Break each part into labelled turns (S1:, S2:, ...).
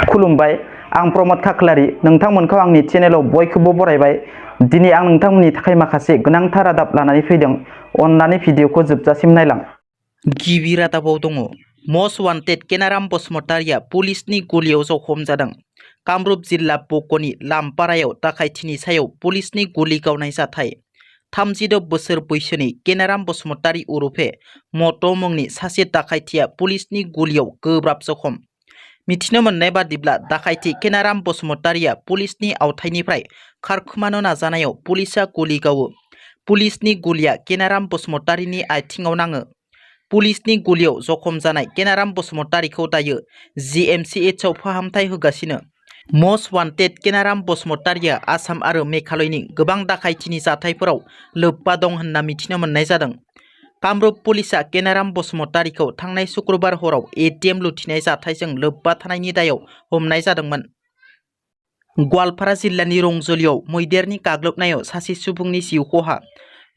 S1: खुलुमबाय आं प्रमद खाख्लारि नोंथांमोनखौ आंनि चेनेलाव बयखौबो बरायबाय। दिनै आं नोंथांमोननि थाखाय माखासे गोनांथार रादाब लानानै फैदों। अन्नानै भिडिअखौ जोबजासिम नायलां।
S2: गिबि रादाबाव दङ मस्ट वान्टेड केनाराम बसुमतारीया पुलिसनि गुलियाव जखम जादों। कामरुप जिल्ला बक'नि लामपारायाव दाखायथिनि सायाव पुलिसनि गुलि गावनाय जाथाय। 36 बोसोर बैसोनि केनाराम बसुमतारी उरुफे मट' मुंनि सासे दाखायथिया पुलिसनि गुलियाव गोब्राब जखम। मिथिनो मोननाय बादिब्ला दाखायथि केनाराम बसुमतारीया पुलिसनि आवथायनिफ्राय खारखोमानो नाजानायाव पुलिसा गुलि गावो। पुलिसनि गुलिया केनाराम बसुमतारीनि आथिङाव नाङो। पुलिसनि गुलियाव जखम जानाय केनाराम बसुमतारीखौ दायो GMCHआव फाहामथाय होगासिनो। मस्ट वान्टेड केनाराम बसुमतारीया आसाम आरो मेघालयनि गोबां दाखायथिनि जाथायफोराव लोब्बा दं होनना मिथिनो मोननाय जादों। कामरुप पुलिसा केनाराम बसुमतारीखौ थांनाय शुक्रबार हराव ATM लुथिनाय जाथायजों लोब्बा थानायनि दायाव हमनाय जादोंमोन। गवालपारा जिल्लानि रंजलियाव मैदेरनि गाग्लोबनायाव सासे सुबुंनि जिउ खहा।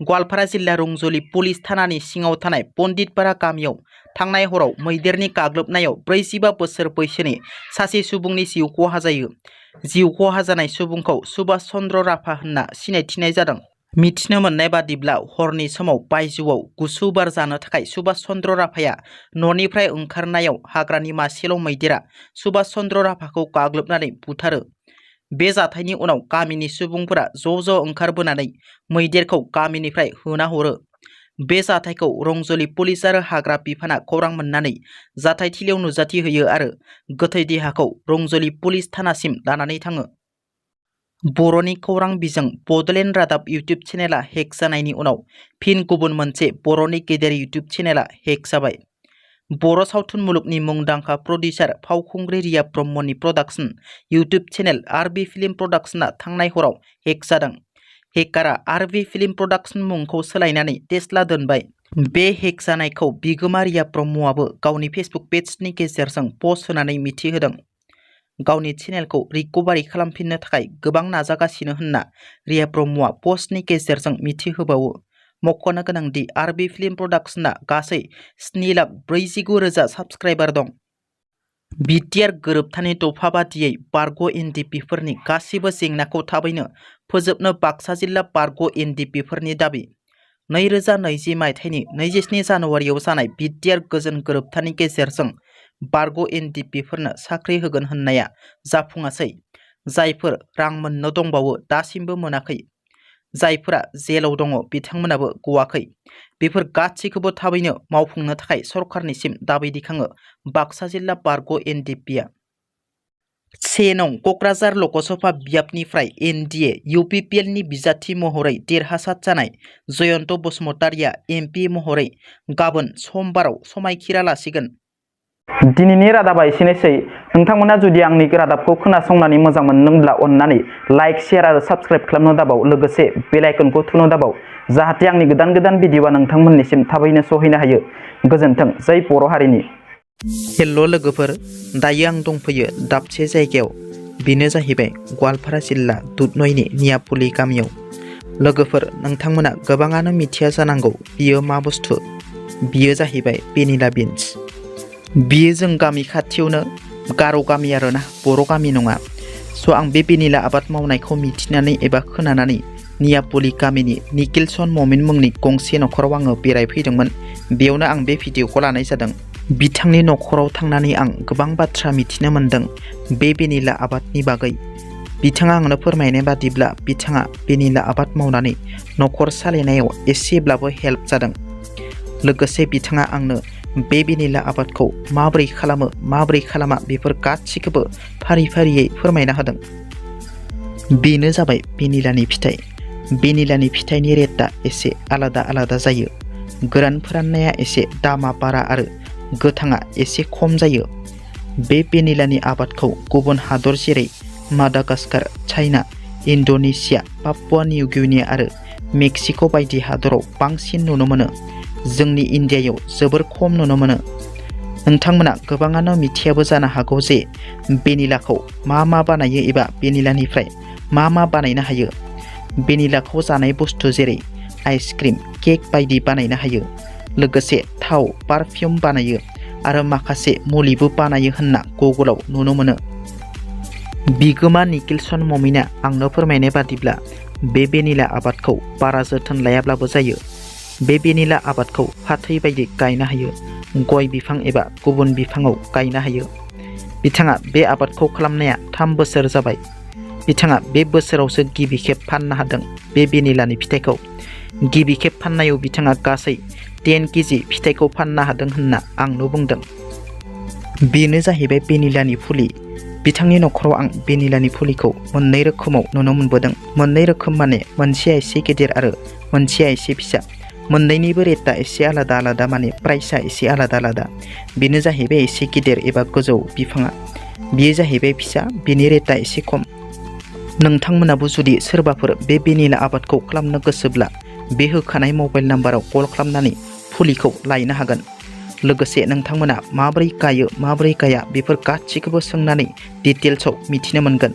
S2: गवालपारा जिल्ला रंजलि पुलिस थानानि सिङाव थानाय पन्डितपारा गामियाव थांनाय हराव मैदेरनि गाग्लोबनायाव 45 बोसोर बैसोनि सासे सुबुंनि जिउ खहा जायो। जिउ खहा जानाय सुबुंखौ सुभाष चन्द्र राभा होनना सिनायथिनाय जादों। मिथिनो मोननाय बादिब्ला हरनि समाव बायजोआव गुसु बार जानो थाखाय सुभाष चन्द्र राभाया न'निफ्राय ओंखारनायाव हाग्रानि मासेल' मैदेरा सुभाष चन्द्र राभाखौ गाग्लोबनानै बुथारो। बे जाथायनि उनाव गामिनि सुबुंफोरा ज' ओंखारबोनानै मैदेरखौ गामिनिफ्राय होना हरो। बे जाथायखौ रंजलि पुलिस आरो हाग्रा बिफाना खौरां मोननानै जाथायथिलियाव नुजाथि होयो आरो गोथै देहाखौ रंजलि पुलिस थानासिम लानानै थाङो। बर'नि खौरां बिजों बड'लेण्ड रादाब इउटुब चेनेला हेक जानायनि उनाव फिन गुबुन मोनसे बर'नि गेदेर इउटुब चेनेला हेक जाबाय। बर' सावथुन मुलुगनि मुंदांखा प्रडिउसार फावखुंग्रि रिया ब्रह्मनि production YouTube channel RB film प्रडाक्शना थांनाय हराव हेक जादों। हेकारा RB फिल्म प्रडाक्शन मुंखौ सोलायनानै टेस्ला दोनबाय। बे हेक जानायखौ बिगोमा रिया ब्रह्मआबो गावनि फेसबुक पेजनि गेजेरजों पस्ट होनानै मिथिहोदों। गावनि चेनेलखौ रिकभारि खालामफिननो थाखाय गोबां नाजागासिनो होनना रिया ब्रह्मआ पस्टनि गेजेरजों मिथिहोबावो। मख'नो गोनांदि RB फिल्म प्रडाक्शना गासै 7,49,000 साबस्क्राइबार दं। बिटिआर गोरोबथानि दफा बादियै बारग' NDPफोरनि गासिबो जेंनाखौ थाबैनो फोजोबनो बाक्सा जिल्ला बारग' NDPफोरनि दाबि। 2020 मायथाइनि 27 जानुवारियाव जानाय बिटिआर गोजोन गोरोबथानि गेजेरजों बारग' NDPफोरनो साख्रि होगोन होननाया जाफुङासै। जायफोर रां मोननो दंबावो दासिमबो मोनाखै। जायफोरा जेलाव दङ बिथांमोनाबो गवाखै। बेफोर गासैखौबो थाबैनो मावफुंनो थाखाय सरकारनिसिम दाबि दैखाङो बाक्सा जिल्ला बारग' NDPआ। 1 नं क'क्राझार लकसभा बियाबनिफ्राय NDA UPPLनि बिजाथि महरै देरहासार जानाय जयन्त बसुमतारीया MP महरै गाबोन समबाराव समायखिरा लासिगोन।
S1: दिनैनि रादाबा एसेनोसै। नोंथांमोना जुदि आंनि रादाबखौ खोनासंनानै मोजां मोनदोंब्ला अन्नानै लाइक शेयार आरो साबस्क्राइब खालामनो दाबाव। लोगोसे बेल आइकनखौ थुनो दाबाव जाहाथे आंनि गोदान भिडिअआ नोंथांमोननिसिम थाबैनो सहैनो हायो। गोजोन्थों। जै बर' हारिनि।
S2: हेल' लोगोफोर, दायो आं दंफैयो दाबसे जायगायाव। बेनो जाहैबाय गवालपारा जिल्ला दुधनयनि नियापुलि गामियाव। लोगोफोर, नोंथांमोना गोबाङानो मिथिया जानांगौ बियो मा बुस्थु। बियो जाहैबाय भेनिला बिन्स। बियो जों गामि खाथियावनो गार' गामि आरोना, बर' गामि नङा। स' आं बे भेनिला आबाद मावनायखौ मिथिनानै एबा खोनानानै नियापुलि गामिनि निखिलसन ममिन मुंनि गंसे न'खराव आङो बेरायफैदोंमोन। बेयावनो आं बे भिडिअखौ लानाय जादों। बिथांनि न'खराव थांनानै आं गोबां बाथ्रा मिथिनो मोन्दों बे भेनिला आबादनि बागै। बिथाङा आंनो फोरमायनाय बादिब्ला बिथाङा भेनिला आबाद मावनानै न'खर सालायनायाव एसेब्लाबो हेल्प जादों। लोगोसे बिथाङा आंनो बे भेनिला आबादखौ माबोरै खालामो माबोरै खालामा बेफोर गासिखौबो फारियै फोरमायना होदों। बेनो जाबाय भेनिलानि फिथाइ। भेनिलानि फिथाइनि रेटआ एसे आलादा जायो। गोरान फोराननाया एसे दामा बारा आरो गोथाङा एसे खम जायो। बे भेनिलानि आबादखौ गुबुन हादर जेरै Madagascar, China, Indonesia, Papua New Guinea आरो मेक्सिक' बायदि हादराव बांसिन नुनो मोनो। जोंनि इन्डियायाव जोबोर खम नुनो मोनो। नोंथांमोना गोबाङानो मिथियाबो जानो हागौ जे भेनिलाखौ मा बानायो एबा भेनिलानिफ्राय मा बानायनो हायो। भेनिलाखौ जानाय बुस्थु जेरै आइसक्रिम, केक बायदि बानायनो हायो। लोगोसे थाव, पारफिउम बानायो आरो माखासे मुलिबो बानायो होनना गुगोलाव नुनो मोनो। बिगोमा निखिलसन ममिना आंनो फोरमायनाय बादिब्ला बे भेनिला आबादखौ बारा जोथोन लायाब्लाबो जायो। बे भेनिला आबादखौ फाथै बायदि गायनो हायो, गय बिफां एबा गुबुन बिफाङाव गायनो हायो। बिथाङा बे आबादखौ खालामनाया 3 बोसोर जाबाय। बिथाङा बे बोसोरावसो गिबि खेब फाननो हादों बे भेनिलानि फिथाइखौ। गिबि खेब फाननायाव बिथाङा गासै 10 केजि फिथाइखौ फाननो हादों होनना आंनो बुंदों। बेनो जाहैबाय भेनिलानि फुलि। बिथांनि नखराव आं भेनिलानि फुलिखौ मोननै रोखोमाव नुनो मोनबोदों। मोननै रोखोम माने मोनसेया एसे गेदेर आरो मोनसेया एसे फिसा। मोननैनिबो रेटआ एसे आलादा आलादा, माने प्राइसआ एसे आलादा आलादा। बेनो जाहैबाय एसे गेदेर एबा गोजौ बिफाङा, बेयो जाहैबाय फिसा, बेनि रेटआ एसे खम। नोंथांमोनाबो जुदि सोरबाफोर बे भेनिला आबादखौ खालामनो गोसोब्ला बे होखानाय मबाइल नाम्बाराव कल खालामनानै फुलिखौ लायनो हागोन। लोगोसे नोंथांमोना माबोरै गायो माबोरै गाया बेफोर गासिखौबो सोंनानै डिटेल्सआव मिथिनो मोनगोन।